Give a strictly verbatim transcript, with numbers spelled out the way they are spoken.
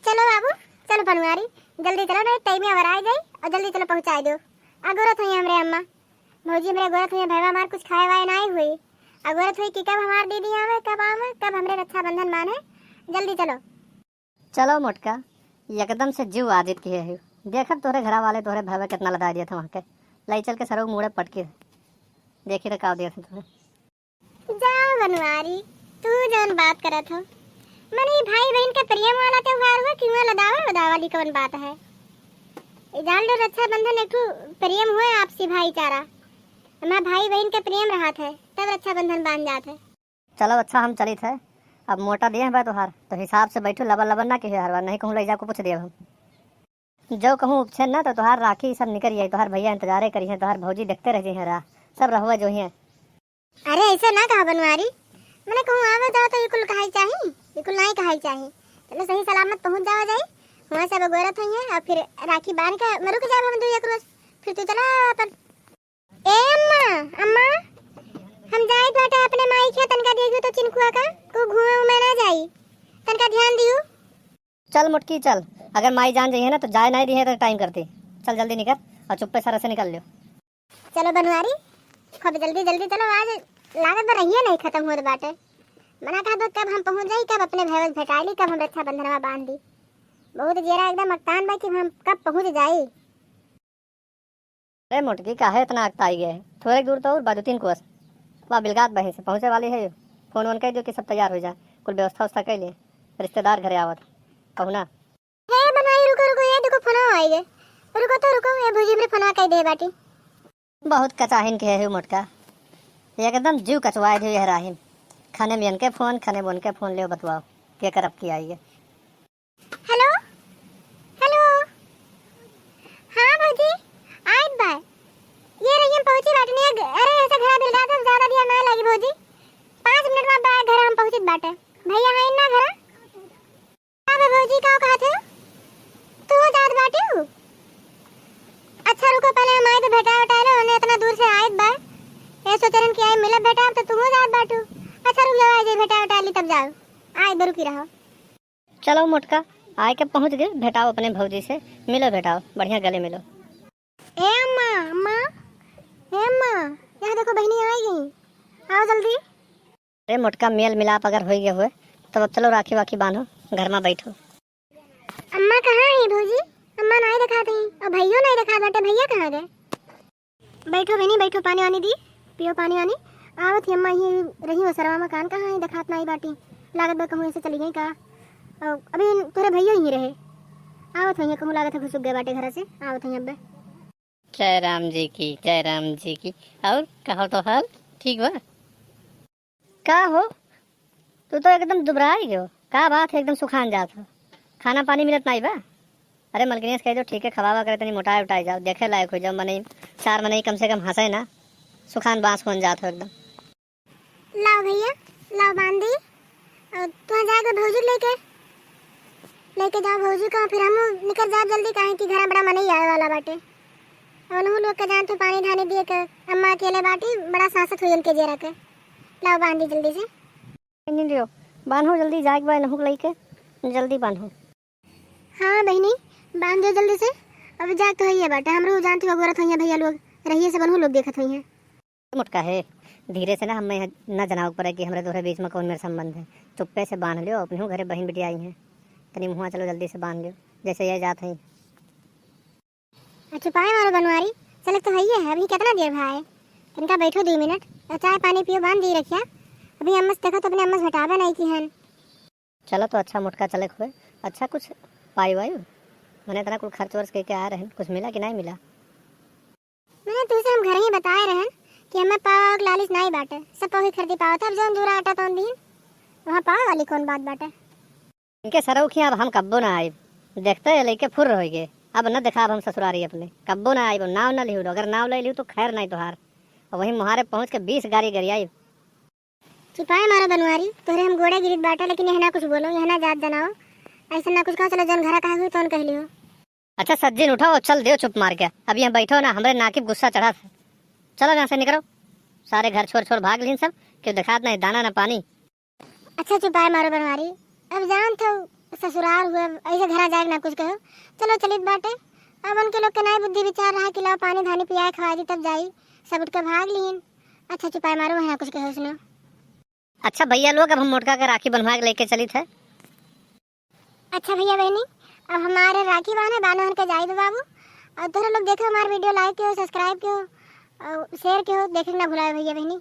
चलो बाबू, चलो बनवारी, जल्दी चलो, नहीं टाइम अगर आ जाई, और जल्दी चलो पहुँचाई दो। अगोरत हुई हमरे अम्मा, भौजी हमरे अगोरत हुई, भैया हमार कुछ खाए वाए नाई हुई, अगोरत हुई कि कब हमार दीदी आवे, कब आवे, कब हमरे रक्षाबंधन बांधे, जल्दी चलो। चलो मोटका, एकदम से जीव आजित किहे है। देखब तोहरे घरा वाले तोहरे भैया कितना लदाई दिए थे वहाँ के। लाई चल के सरऊ मूड़े पटकी। देखी तो का दिए थे तोहरे। जाओ बनवारी, तू जौन बात करत हो, मने ई भाई बहिन के प्रेम वाला त्योहार हुआ कि हुआ लदावा उदावा वाली कौन बात है? ई जान लो रक्षाबंधन एक ठो प्रेम हुआ आपसी भाईचारा। हमार भाई बहिन के प्रेम रहत है, तब रक्षाबंधन बांध जात है। चलो अच्छा, हम चलित है। अब मोटा दिए हैं बा तोहार, तो हिसाब से बैठो, लबर लबर ना किहे हर बार, नहीं कहूँ लइ जा को पूछ दिए हम। जो कहूँ उपछे ना तो तोहार राखी सब निकल जाई, तोहार भैया इंतजारे करी हैं, तोहार भौजी देखते रह जाई हैं राह, सब रहुआ जो ही हैं। अरे ऐसे ना कहा बनवारी, मने कहूँ आवे जाओ तो ये कुल कहाई चाही, ये कुल नहीं कहाई चाही। चलो सही सलामत पहुँच जावा जाई, वहाँ सब अगोरत हुई हैं और फिर राखी बांध के रुक जाए हम दो एक रोज, फिर तू चला अपन। ए अम्मा, अम्मा, हम जाइत बाटे अपने माई के, तनका देखियो तो चिनकुआ का, को घूमे उमे ना जाई, तनका ध्यान दियो। चल मोटकी चल, अगर माई जान जाइए ना तो जाए नहीं दिए तो टाइम करती। चल जल्दी निकल और चुप्पे सर से निकल लियो। चलो बनवारी, खूब जल्दी जल्दी चलो, आज लागत बा रहिए नहीं खत्म होत बाटे। मना कहा दो कब हम पहुँच जाई, कब अपने भैया से भेटाई ली, कब हम रक्षाबंधनवा बांध दी। बहुत जेरा एकदम अकतान बा कि हम कब पहुँच जाई। अरे मोटकी, काहे इतना अकताई गए? थोड़े दूर तो और बा, दो तीन कोस। बा बिलगात बही से पहुँचे वाली है। फोन वोन कह दियो कि सब तैयार हो जा, कुल व्यवस्था उवस्था कर लिए। रिश्तेदार घरे आवत, कहू ना। हे बनाई, रुको, रुको, ये देखो फोनवा आई गए। रुको तो रुको, ये भौजी हमरे फोनवा कह दे बाटी। बहुत कचाहिन के है मोटका, एकदम जीव कचवाए दियो यह राहिन। खाने में इनके फोन, खाने में उनके फोन, ले बतवाओ के करब की आई है। हेलो, हेलो। हाँ भौजी, आइत बा। ये रही हम पहुँची बाटनी। अरे ऐसे घरा बिलगा दे, ज्यादा देर ना लगी भौजी, पाँच मिनट में बा घर हम पहुँचित बाटे। भैया हैं ना घरा? का बा भौजी, का कहत हो? तू जात बाटू? अच्छा रुको, पहले हम आई तो भेटा उठा लो, उन्हें इतना दूर से आइत बा। ये सोच रहन कि आई मिलब भेटा, तो तू जात बाटू। अच्छा रुक जाओ, आई जाई भेटा उठा ली तब जाओ। आई बे रुकी रहो। चलो मोटका, आए के पहुँच गए, भेटाओ अपने भौजी से, मिलो भेटाओ, बढ़िया गले मिलो। ए अम्मा, अम्मा, ए अम्मा, यहाँ देखो बहिनी आई गई, आओ जल्दी। अरे मोटका, मेल मिलाप अगर हो गए हुए तब अब चलो राखी वाखी बांधो, घर में बैठो। अम्मा कहाँ है भौजी? अम्मा नहीं दिखात ही, और भैयो नहीं दिखात बाटे, भैया कहाँ गए? बैठो बहिनी, बैठो, पानी वानी दी, पियो पानी वानी। आवत ही अम्मा, यहीं रही हो सरवा मकान, कहाँ है, देखात नाई बाटी। लागत बा कहूँ ऐसे चली गई का। और अभी तोरे भैया यहीं रहे, आवत हुई कहूँ, लागत है घुसुक गए बाटे घर से, आवत हुई अब्बे। जय राम जी की, जय राम जी की। और कहो तो हाल ठीक बा? का हो, तू तो एकदम दुबराई गयो। का बात है, एकदम सुखान जात हो, खाना पानी मिलत नाई बा? अरे मलकिनिया से कह दो, ठीक है, खवावा करे, तनी मोटाए उटाए जाओ, देखे लायक हो जाओ, मनई, चार मनई कम से कम हंसे ना, सुखान बांस बन जात हो एकदम। लाओ भैया, लाओ बांध दी, और तुहाँ जाएगा भौजी लेके, लेके जाओ भौजी का, फिर हम निकल जाओ जल्दी, काहे कि घर में बड़ा मनई आवे वाला बाटे। और उनहू लोग के जान तू पानी धानी दिए के, अम्मा अकेले बाटी, बड़ा सांसत हुई उनके जेरा के। लाओ बांध दी जल्दी से। नहीं लियो, बांधो जल्दी, जाए के बा इनहू के लइके, जल्दी बांधो। हाँ बहिनी, बांध दो जल्दी से। अभी जाए तो है ये बाटे, हमरो जान तू अगोरत हुई भैया लोग, रहिए सब उनहू लोग देखत हुई हैं। मोटका है, धीरे से ना, हमें न जनावे के पड़े कि हमरे तोहरे बीच में कौन मेरे संबंध है। चुप्पे से बांध लियो, अपने घरे बहिन बिटिया आई हैं। तनी मुँहवा चलो जल्दी से बांध लियो, जैसे ये जात हैं। आ, चुपाए मारो बनवारी, चले तो है ये है, अभी कितना देर भा है? तनिका बैठो दो मिनट, और चाय पानी पियो, बांध दी रखिया। अभी अम्मा से देखो तो अपने अम्मा से भेटावे नहीं की हन। चलो तो अच्छा मोटका चले हुए, अच्छा कुछ पाई वाई? मने इतना कुल खर्च वर्च करके आ रहे हैं, कुछ मिला कि नहीं मिला? मैंने तुझसे हम घर ही बताए रहन कि हमें पावा के लालिच नाई बाटे, सब पहुँच खरीदी पावा, तब जौन जूरा आटा तौन दीन, वहाँ पावा वाली कौन बात बाटे? इनके सरौखियाँ अब हम कब्बो ना आइब, देखते हैं लइके फुर्र होइगे, अब न देखाब हम ससुरारी अपने, कब्बो ना आइब, नाव न लिहू, अगर नाव ले लिहू तो खैर नहीं तोहार, और वहीं मुहारे पहुँच के बीस गारी गरियाइब। चुपाए मारो बनवारी, तोहरे हम गोड़े गिरित बाटे, लेकिन यह ना कुछ बोलो, यह ना जात जनाओ, ऐसे ना कुछ कहो, चलो जौन घरा कहा हुई तौन कह लियो। अच्छा सज्जिन, उठो, चल देव चुप मार के। अब यहाँ बैठो ना, हमरे नाकिब गुस्सा चढ़ा था। चलो यहाँ से निकलो, सारे घर छोड़ छोड़ भाग लीन सब, क्यों दिखात नहीं दाना ना पानी। अच्छा चुपाए मारो बनवारी, अब जान तो ससुरार हुए, ऐसे घरा जाए ना कुछ कहो। चलो चलित बाटे। अब उनके लोग के नाई बुद्धि विचार रहा कि लाओ पानी धानी पियाए खवाए दी तब जाई, सब उठ के भाग लिहिन। अच्छा चुपाए मारो, वही ना कुछ कहो सुनो। अच्छा भैया लोग, अब हम मोटका के राखी बंधवा के लेके चलित है। अच्छा भैया बहनी, अब हमारे राखी बांधे बानो हन के जाई दो बाबू। और तोहरे लोग देखो हमारे वीडियो like कियो, subscribe कियो और share कियो, देखे के ना भुलाए भैया बहनी।